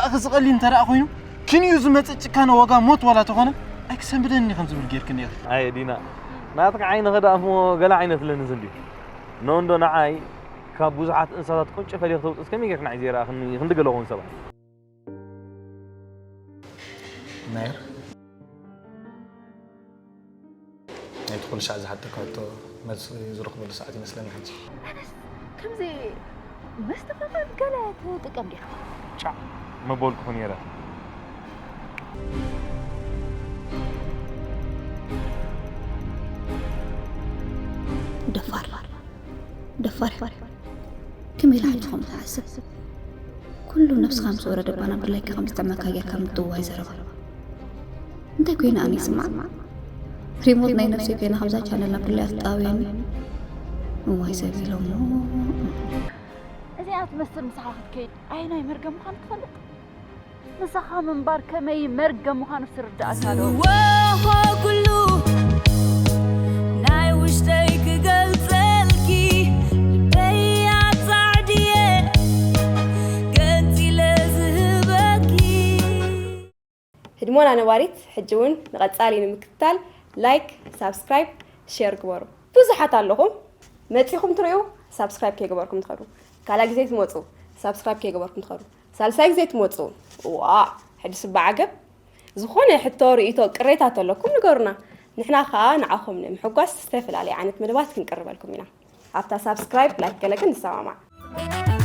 ኣኺ ዝቐሊ እንተ ደኣ ኮይኑ፣ ክንዩ ዝመጽእ ጭካነ ዋጋ ሞት ዋላ ተኾነ፣ ኣይክሰንብደኒ ከም ዝብል ጌርክኒ ኢኺ። ኣየ ዲና፣ ናትካ ዓይንኺ ደኣ እሞ ገለ ዓይነት ኣለኒ ዝንዲ። ኖንዶ ንዓይ ካብ ብዙሓት እንስሳታት ቁንጪ ፈሊኺ ተውፅእስ ከመይ ጌርክኒ ዓይዘይ ረኣኽኒ ክንዲ ገለ ኹን ሰባት። ናየር፣ ናይቲ ኩሉ ሻዕ ዝሓተካ ሕቶ መልሲ ዝረኽበሉ ሰዓት ይመስለኒ ሕጂ። ኣነስ ከምዚ መስተፋቕር ገለ ትጥቀም ዲኻ? ጫዕ መበልኩኹ ነይረ። ደፋር፣ ደፋር። ከመይ ኢላ ሕጂ ከምኡ ትሓስብ? ኩሉ ነብስኻ ምስ ወረደ እባ ናብ ድላይካ ከም ዝጥዕመካ ጌርካ ምጥዋይ ዘረባ። እንታይ ኮይነ ኣነ ይስማዕ? ሪሞት ናይ ነብሰይ ኮይና ካብዛ ቻነል ናብ ድላያ ትጣውየኒ። እዋይ ሰብ ኢሎሞ። እዚኣ ትመስል ምሳኻ ክትከይድ ኣየናይ መርገም ምዃኑ ትፈልጥ? ምሳኻ ምንባር ከመይ መርገም ምዃኑ ትርዳእካ ዶ? ዝወኾ ኩሉ ናይ ውሽጠይ ክገልጸልኪ ልበይ ኣጻዕድየ ገንጺለ ዝህበኪ። ህድሞና ነባሪት ሕጂ እውን ንቐጻሊ ንምክትታል ላይክ፣ ሳብስክራይብ፣ ሼር ግበሩ። ብዙሓት ኣለኹም መጺኹም ትርእዩ ሳብስክራይብ ከይገበርኩም ትኸዱ። ካልኣይ ግዜ ትመጹ ሳብስክራይብ ከይገበርኩም ትኸዱ። ሳልሳይ ግዜ ትመጹ ዋ ሕጂ ስባ ዓገብ። ዝኾነ ሕቶ፣ ርእይቶ፣ ቅሬታ ተለኩም ንገሩና። ንሕና ከኣ ንዓኹም ንምሕጓስ ዝተፈላለየ ዓይነት መደባት ክንቅርበልኩም ኢና። ኣብታ ሳብስክራይብ ላይክ ገለ ግን ንሰማማዕ።